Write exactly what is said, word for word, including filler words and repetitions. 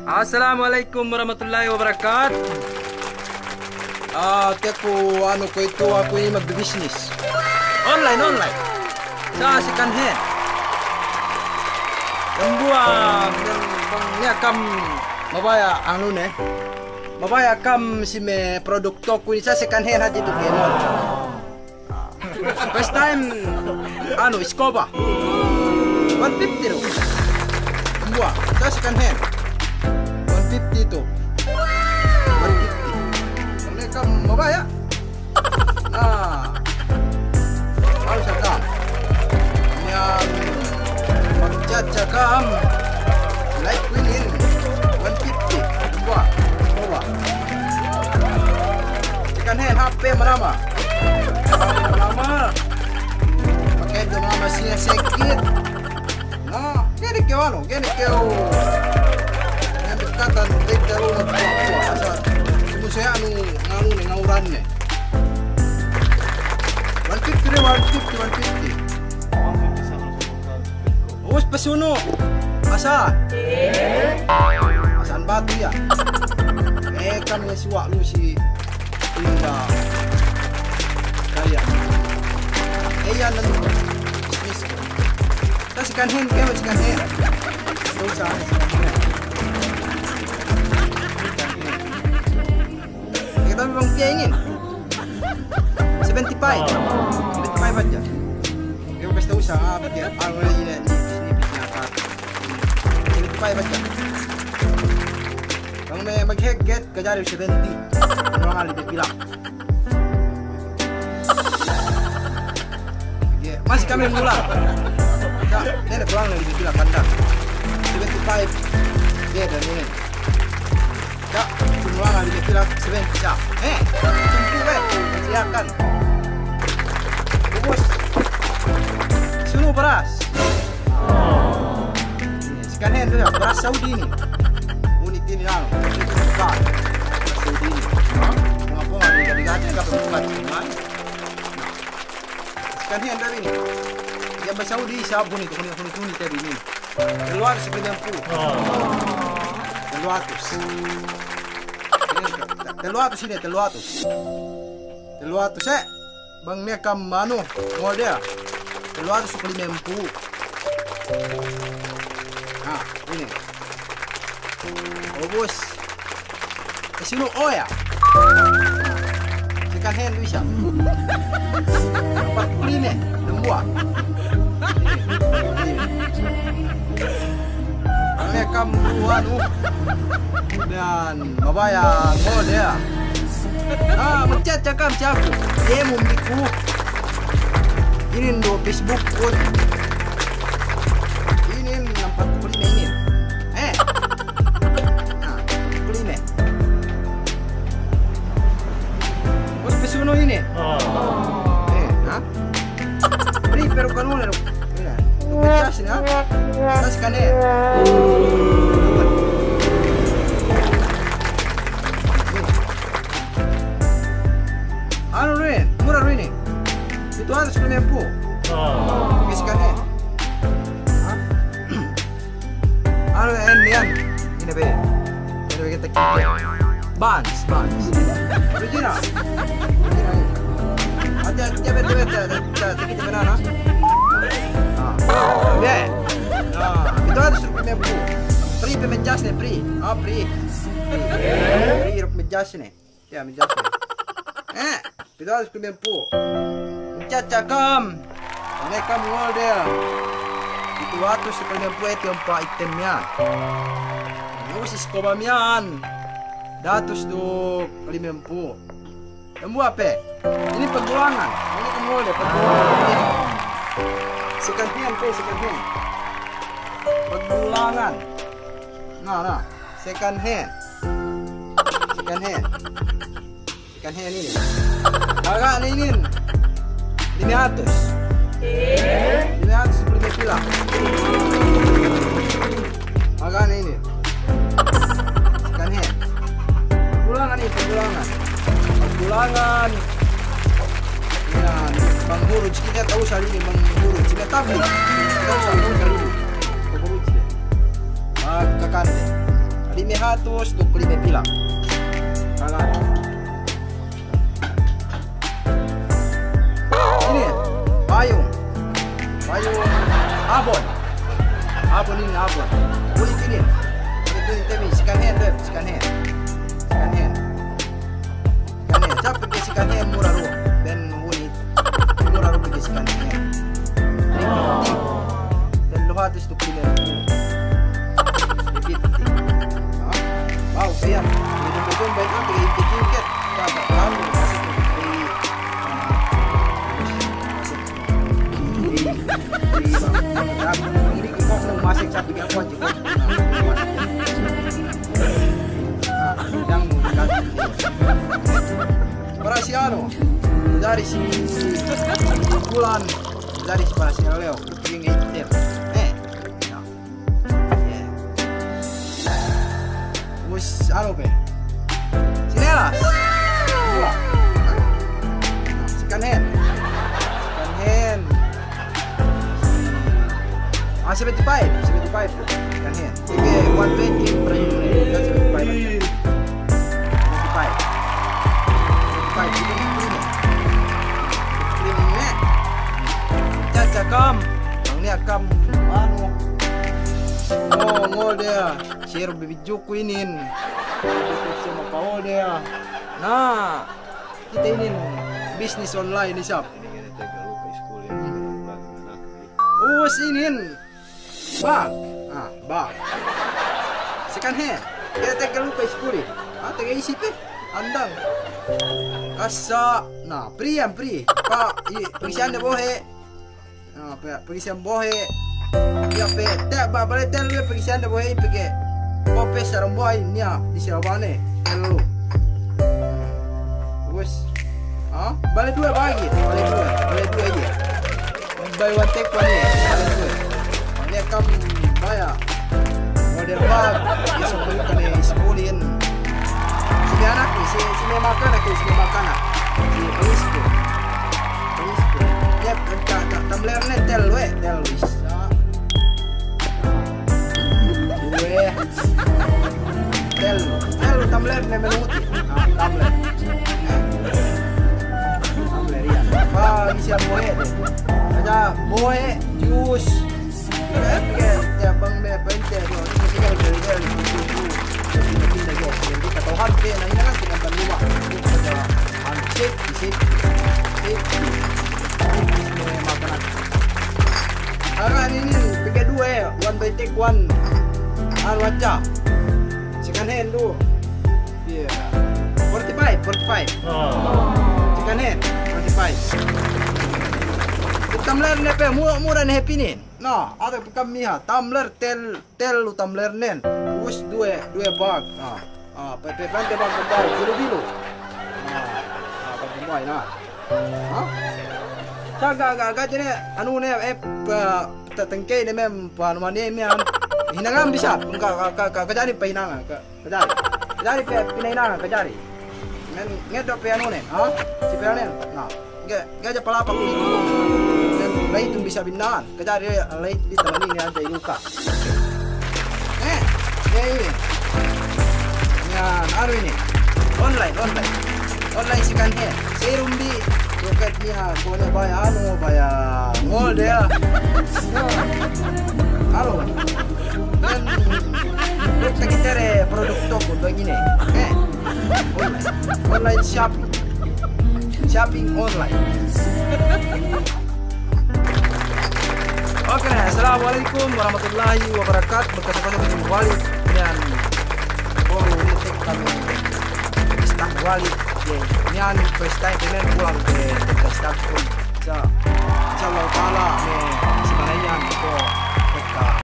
Assalamu alaikum warahmatullahi wabarakatuh. Ah, tiya' ku anu kuwe'itu, aku inin magbibisnis. Online, online. Sa' second hand. Dambuwa', bang niya' kam mabaya' anu ne. Mabaya' kam si me' produktoku inin, sa' second hand hadja itu kēmon. First time, anu, Scuba. One fifty du. Dambuwa', sa' second hand. One fifty itu. One fifty. Bang niya' kam mabaya'. Ah. Harus ada. Niya' magchat-chat kam. Like ku inin. One fifty. Dambuwa'. Dambuwa'. Second hand hape manamal. Manamal. Pake du manamal siye sekit. Na, ga'i ne kew anu, ga'i ne kew. Niya' bekatan, ga'i kew anu, kuwe'-kuwe', asal. Sumu siye anu, nganu ne, ngawuran ne. One fifty ne, one fifty, one fifty. Ubus pasunu'. Asal. Asal batu ya. Eh, kami ne suwa' lu si Indah. Kaya. Eh, yan, anu. Bisnis. Sa' second hand, kaya second hand. Dosa, second hand. Kaya kami bang piye inin. Seventy-five. Seventy-five hadja. Kaya basta usaha, pake anu inin, nipis-nipis niya' ka. Seventy-five hadja. Bang me' maghegget, kajari seventy. Anu nga libe pilak. Masi kami mula. Ka', nene pulang lagi bilang kanda. Seventy-five. Iye, dan ini. Ka', pulang lagi bilang seventy, ka'. Eh, tentu, eh. Silakan. Ubus. Sunu beras. Second hand du ya, beras Saudi inin. Unik inin, anu. Beras Saudi inin. Ponga-ponga, diga-diga, diga-diga. Second hand du inin. Iye, beras Saudi, sabun itu, hunit-hunit, hunit, inin. Tellu atus limempū'. Tellu atus. Tellu atus inin, tellu atus. Tellu atus, eh. Bang niya' kam anu, model. Tellu atus limempū'. Na, inin. Ubus. Kasinu, oh ya. Second hand du isab. Ampatpū' lime, dambuwa'. Bang niya' kam anu, dan mabaya' model. Ah, magchat-chat kam si aku. Iye mu miku. Inin du Facebook kun. Inin ampatpū' lime inin. Eh. Ah, ampatpū' lime. Bos, pasunu' inin. Eh, ha? Free, pero kanu ne du. Ina. Pecas ne, ha? Pecas kan, eh? Anu du inin, mura du inin. Pitu atus limempū'. Pecas kan, eh? Ha? Anu, en, en. Ine be? Ine be kita kite? Bans, Bans. Original. Original. Ate, ate, ate, ate, ate, ate, kite banana. Ah. Be. Ah, pitu atus limempū'. Free pe mejas ne, free. Ah, free. Free, free, mejas ne. Ya, mejas ne. Eh, pitu atus limempū'. Chat-chat kam. Bang niya' kam order. Pitu atus limempū' ite ampa item miya'an. Ubus Scuba miya'an. Datus duk limempū'. Dambuwa' pe. Inin paggulangan. Bang niya' kam order, paggulangan. Second hand pe, second hand. Paggulangan. Na, na. Second hand. Second hand. Second hand inin. Hargane inin lime atus. Lime atus lime pila'. Hargane inin. Second hand. Paggulangan inin, paggulangan. Paggulangan. Yan, Bang Huruj, kite ta'usal inin, Bang Huruj. Sine tabli. Ta'usal, Bang Huruj. Bang Huruj, ya. Magkakande. Lime hatus duk lime pilang. Inin, payung. Payung abon. Abon inin, abon. Inin, inin. Inin, inin, second hand, second hand. Second hand. Second hand. Sa' pegge' second hand mura du. Then inin. Mura du pegge' second hand. Three fifty. Tellu hatus duk lime. Three fifty. Ha? Wow, kaya. Inin, inin, inin, inin, inin. Para si anu, dari si bulan, dari si para si Leo, inin, inin. Eh. Terus anu pe? Sinelas. Dua. Second hand. Second hand. Ah, seventy-five. Seventy-five. Second hand. Sige, one twenty. Seventy-five. Seventy-five. Seventy-five. Caca kam. Bang niya' kam. Anu. Oh, ngol diya. Share bi video ku inin. Siye mapa'order. Na, kite inin bisnis online isab. Ubus inin. Bag. Ah, bag. Second hand. Kite ga'i lupa iskuli. Ah, taga isi pe. Andang. Kasa, na, free yan, free. Pa, i, pagisihan de bohe'. Ah, pe, pagisihan bohe'. Iye pe, te, ba, bale tellu iye pagisihan de bohe' pegge' kope sarang bohe' niya' di Sirabane. Tellu. Wes. Ah, bale duwe bagi, bale duwe, bale duwe iye. Buy one take one iye, bale duwe. Bang niya' kam baya'. Model bag, iye, so, kane iskulin. Si me' anak, si, si me' makanak, si me' makanak. Si me' pangis ko. Pangis ko. Iye, ta-, ta-, tumbler ne tellu, eh, tellu. Isa. Duwe. Tellu. Tellu tumbler ne menuti. Ah, tumbler. Tumbler, iye. Bang, isi bohe' de. Ada bohe', jus. Hangkan inin, pegge' duwe, one by take one. Anu hadja. Second hand du. Iye. Forty-five, forty-five. Oh. Second hand, forty-five. Tumbler ne pe, mu-, mura ne hep inin. Na, ata pe kam miha, tumbler tel-, tellu tumbler nen. Ubus duwe, duwe bag. Ah, ah, pe, pe, pante bag pambahu, bilu-bilu. Ah, ah, bag pambahu, na. Ha? Sa' ga', ga', ga' jene, anu ne, eh, pa, ta-, tengkey ne mem, pa, anu mane, me' an. Hinangan bisa, ga', ga', ga', ga', ga' jadi pahinangan, ga'. Kajari. Kajari pe pinahinangan, kajari. Ngen, ngeddo' pe anunen, ha? Si pe anunen. Na, nge, ngeja palapa ku. Ngen, laitun bisa binangan. Kajari, lait di tamani ne hadja iluka. Eh, eh, ine. Yan, anu ine. Online, online. Online second hand. Serum bi, roket niya', kuwe' ne baya' anu, baya' ngol de ya. Anu. Ngen, duk takitede produktoku, begini. Eh, online, online shopping. Shopping online. Oke, assalamu alaikum warahmatullahi wabarakatuh. Magkasabasa bi wali', yan, baru ini tek kami start wali', yan, yan first time kami pulang ke, ke start pun. Sa', insya Allah ta'ala, me' si manayan ko, tekka